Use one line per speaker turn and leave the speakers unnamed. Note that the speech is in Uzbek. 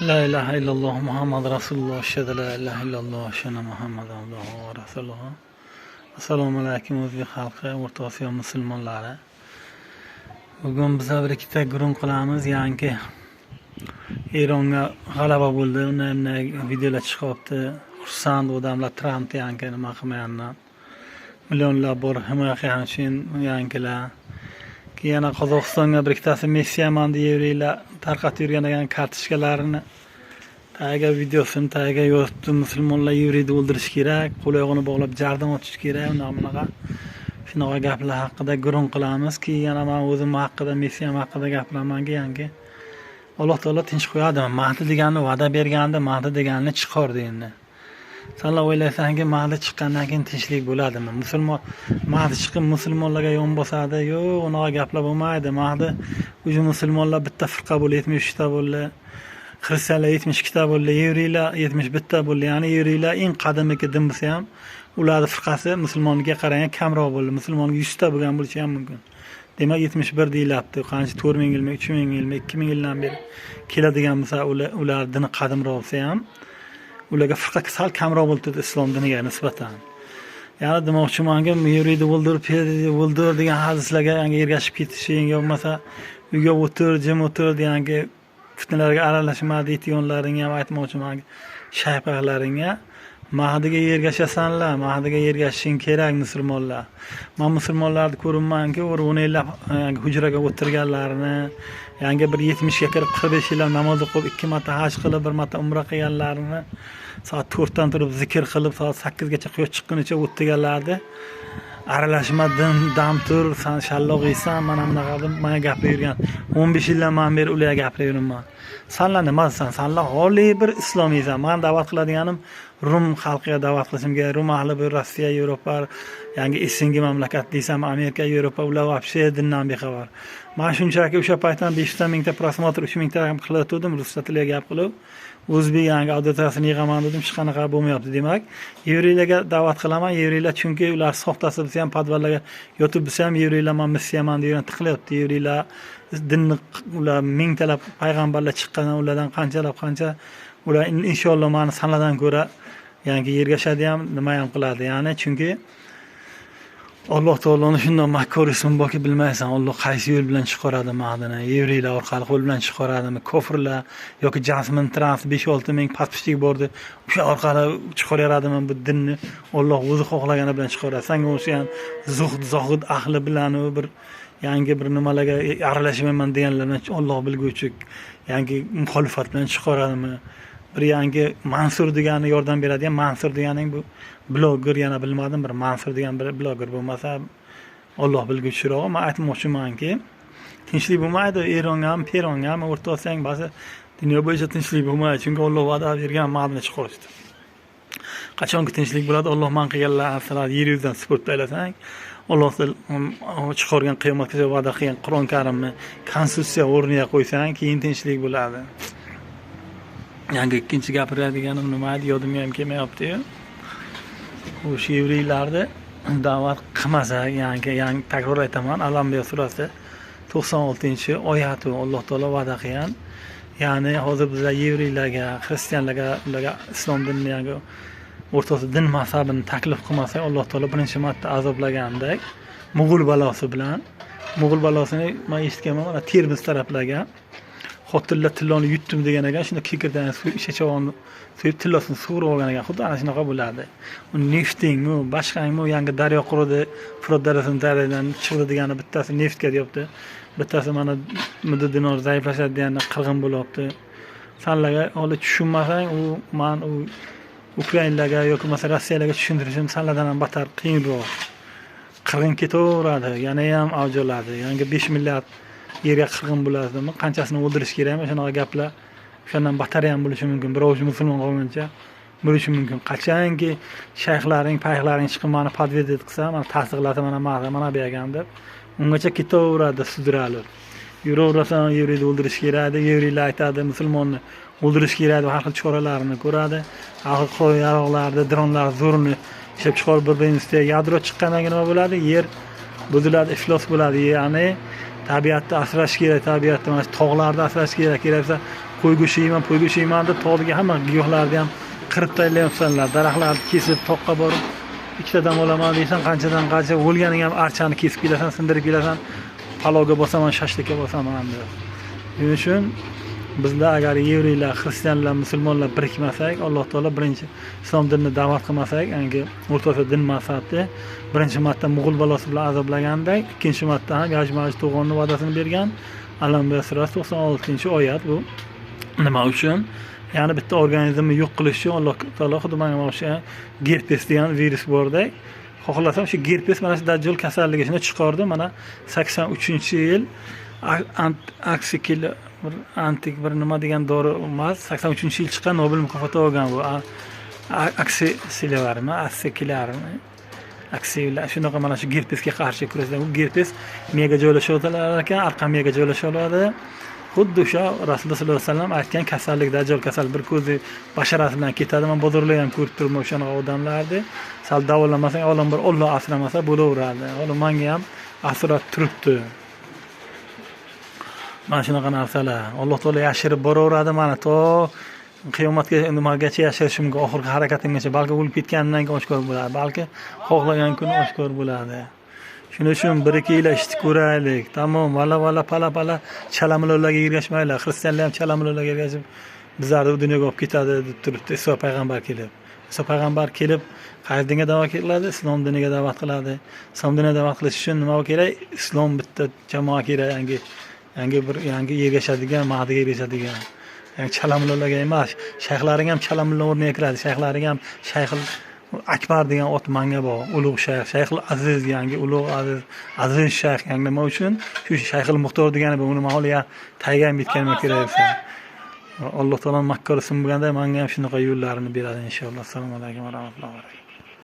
La ilaha illalloh Muhammad Rasululloh. Ashhadu la ilaha illalloh, ashhadu Muhammadan abduhu va rasuluhu. Assalomu alaykum o'zbek xalqi, O'rta Osiyo musulmonlari. Bugun biz bir ikkita gurung qilamiz. Yangi Eronga g'alaba bo'ldi. Undan videolar chiqyapti. Xursand odamlar Tramp yangi nima qilmagandan. Millionlab bor himoya qilgani uchun yangilar. Keyin yana Qozog'istonga bir ikkitasi Messiyaman deb yevreylar tarqatib yurgan ekan kartochkalarini. Tagiga videosini tagiga yozibdi, musulmonlar yevreyni o'ldirish kerak, qo'l oyog'ini bog'lab jardan otish kerak, unaqa bunaqa. Shunaqa gaplar haqida gurung qilamiz. Keyin yana men o'zim haqida, Messiyam haqida gapiramanki, yangi Alloh taolo tinch qo'yadimi? Mahdi deganni va'da bergandi, Mahdi deganni chiqardi endi. Sanlar o'ylaysanki, Mahdi chiqqandan keyin tinchlik bo'ladimi? Musulmon Mahdi chiqib musulmonlarga yon bosadi. Yo'q, unaqa gaplar bo'lmaydi. Mahdi o'zi musulmonlar bitta firqa bo'ldi, 73 ta bo'ldi. Xristianlar 72 ta bo'ldi, yevreylar 71 ta bo'ldi. Ya'ni yevreylar eng qadimgi din bo'lsa ham, ularning firqasi musulmonga qaraganda kamroq bo'ldi. Musulmonga 100 ta bo'lgan bo'lishi ham mumkin. Demak 71 deyilyapti. Qancha 4000 yilmi, 3000 yilmi, 2000 yildan beri keladigan bo'lsa, ular dini qadimroq bo'lsa ham, ularga firqa sal kamroq bo'lib turdi islom diniga nisbatan. Ya'ni demoqchimanki, yevreyni o'ldir, o'ldir degan hadislarga ergashib ketishing, yo bo'lmasa uyga o'tir, jim o'tir deganki fitnalarga aralashma deydiganlaringga ham aytmoqchiman, shayxlaringga Mahdiga ergashasanlar, Mahdiga ergashishing kerak musulmonlar. Men musulmonlarni ko'ribmanki, 10 yillab hujraga o'tirganlarini, yangi bir 70 ga kirib 45 yillab namoz o'qib, 2 marta haj qilib, 1 marta umra qilganlarini, soat 4 dan turib zikr qilib, soat 8 gacha quyosh chiqqunicha o'tirganlarni aralashma, din dam tur, san shalloq yeysan, mana bunaqa deb menga gapirib yurgan. 15 yildan beri ularga gapirib yuribman. Sanlar nimasan? Sanlar oliy bir islomiysan. Men da'vat qiladiganim Rum xalqiga da'vat qilishim kerak. Rum ahli bu Rossiya, Yevropa, yangi SNG mamlakat desam, Amerika, Yevropa, ular вообще dindan bexabar. Men shunchaki o'sha paytdan 500 mingta просмотр, 3000 ta ham qilayotgandim, ruscha tilida gap qilib, o'zbek yangi auditoriyasini yig'aman dedim, hech qanaqa bo'lmayapti. Demak, yevreylarga da'vat qilaman. Yevreylar chunki ular soxtasi bo'lsa ham, podvallarga yotib bo'lsa ham, yevreylar man missiyaman degan tiqilyapti. Yevreylar dinni ular mingtalab payg'ambarlar chiqqan, ulardan qanchalab qancha ular inshaalloh mani sanlardan ko'ra yangi ergashadi ham, nima ham qiladi. Ya'ni chunki Alloh taoloni shunday makkor ismi borki, bilmaysan Alloh qaysi yo'l bilan chiqaradi Mahdini, yevreylar orqali qo'l bilan chiqaradimi, kofirlar yoki Jasmin Trans 5-6 ming подписчик bordi, o'sha orqali chiqaraveradimi bu dinni. Alloh o'zi xohlagani bilan chiqaradi. Sanga o'xshagan zuhd, zohid ahli bilan u bir yangi bir nimalarga aralashmayman deganlar bilan Alloh bilguvchi yangi muxolifat bilan chiqaradimi? Bir yangi Mansur degani yordam beradigan, Mansur deganing bu bloger, yana bilmadim, bir Mansur degan bir bloger bo'lmasa Alloh bilguvchiroq. Men aytmoqchimanki, tinchlik bo'lmaydi Eronga ham, Peronga ham, O'rta Osiyoning ba'zi dunyo bo'yicha tinchlik bo'lmaydi, chunki Alloh va'da bergan Mahdini chiqarishdi. Qachonki tinchlik bo'ladi, Alloh man qilganlar narsalarni yer yuzidan supurib tashlasang, Alloh chiqargan qiyomatgacha va'da qilgan Qur'on Karimni konstitutsiya o'rniga qo'ysang, keyin tinchlik bo'ladi. Yangi ikkinchi gapiradiganim nima edi, yodimga ham kelmayapti-yu. O'sha yevreylarni da'vat qilmasa, yangi takror aytaman, Al-Anbiyo surasi 96-oyati Alloh taolo va'da qilgan. Ya'ni hozir bizlar yevreylarga, xristianlarga, ularga islom dinini, yangi o'rtasi din mazhabini taklif qilmasak, Alloh taolo birinchi marta azoblagandek mo'g'ul balosi bilan. Mo'g'ul balosini men eshitganman, mana Termiz taraflarga xotinlar tilloni yutdim degan ekan, shunda kekirdan shachavonni so'yib tillosini sug'urib olgan ekan. Xuddi ana shunaqa bo'ladi. U neftingmi, boshqangmi, yangi daryo quridi, Firot daryosining daryodan chiqdi degani bittasi neftga deyapti. Bittasi mana mudda dinor zaiflashadi degani qirg'in bo'lyapti. Sanlarga holi tushunmasang, u man u Ukrainalarga yoki bo'lmasa Rossiyalarga tushuntirishim sanlardan ham battar qiyinroq. Qirg'in ketaveradi, yana ham avj oladi. Yangi 5 milliard yerga qirg'in bo'ladimi? Qanchasini o'ldirish kerakmi? Shunaqa gaplar o'shandan battar ham bo'lishi mumkin. Bir ovuch musulmon qolguncha bo'lishi mumkin. Qachonki shayxlaring, payxlaring chiqib mani podvedit qilsa, mana tasdiqlasa, mana mana mana bu ekan deb, ungacha ketaveradi sudralib. Yuraverasan, yevreyni o'ldirish kerak deb, yevreylar aytadi, musulmonni o'ldirish kerak deb har xil choralarini ko'radi. Har xil qurol yarog'larni, dronlar zo'rini ishlab chiqarib bir-birini ustiga yadro chiqqandan keyin nima bo'ladi? Yer buziladi, iflos bo'ladi. Ya'ni tabiatni asrash kerak, tabiatni mana shu tog'larni asrash kerak, kerak bo'lsa Qo'y go'shti yeyman, po'y go'shti yeyman deb tog'dagi hamma giyohlarni ham qirib tashlayapsanlar, daraxtlarni kesib toqqa borib ikkita dam olaman deysan, qanchadan qancha o'lganiga ham archani kesib kelasan, sindirib kelasan, palovga bosaman, shashlikka bosaman deb. Shuning uchun bizlar agar yevreylar, xristianlar, musulmonlar birikmasak, Alloh taolo birinchi islom dinini da'vat qilmasak, ya'ni O'rta Osiyo din manfaati birinchi marta mo'g'ul balosi bilan azoblagandek, ikkinchi marta ham Yajmaj to'g'onni va'dasini bergan. Al-Anbiyo surasi 96-oyat bu. Nima uchun? Ya'ni bitta organizmni yo'q qilish uchun Alloh taolo xuddi mana o'sha gerpes degan virus bordek, xohlasam shu gerpes mana shu dajjol kasalligi shuni chiqardi. Mana 83-yil aksikil bir antik bir nima degan dori emas, 83-yil chiqqan, Nobel mukofoti olgan bu. Aksilarmi, aksikilarmi? Aksilar shunaqa mana shu gerpesga qarshi kurashgan. Bu gerpes miyaga joylashalar ekan, arqa miyaga joylasha oladi. Xuddi o'sha Rasululloh sollallohu alayhi vasallam aytgan kasallik, dajjol kasal bir ko'zi basharasi bilan ketadi. Men bozorlarda ham ko'rib turibman o'shanaqa odamlarni. Sal davolamasang, olam bir Alloh asramasa bo'laveradi. Hali menga ham asrab turibdi. Mana shunaqa narsalar. Alloh taolo yashirib boraveradi mana to qiyomatga nimagacha yashirishi mumkin, oxirgi harakatimgacha, balki o'lib ketganimdan keyin oshkor bo'ladi, balki xohlagan kuni oshkor bo'ladi. Shuning uchun bir-ikki yil eshitib ko'raylik. Tamom, vala pala chalamlolarga ergashmanglar. Xristianlar ham chalamlolarga ergashib bizlarni bu dunyoga olib ketadi deb turibdi Iso payg'ambar kelib. Iso payg'ambar kelib qaysi dinga da'vat qiladi? Islom diniga da'vat qiladi. Islom diniga da'vat qilish uchun nima kerak? Islom bitta jamoa kerak, yangi bir yangi ergashadigan, mahdiga ergashadigan. Ya'ni chalamlolarga emas, shayxlaring ham chalamlolar o'rniga kiradi. Shayxlaring ham Shayxul Akbar degan ot manga bor, ulug' shayx, Shayxul Aziz, yangi ulug' aziz, aziz shayx, ya'ni nima uchun? Shu Shayxul Muxtor degani bu, uni mahali tayga ham bitganmi kerak desa. Alloh taolo makkor ism bo'lganda menga ham shunaqa yo'llarini beradi inshaalloh. Assalomu alaykum va rahmatullohi va barakatuh.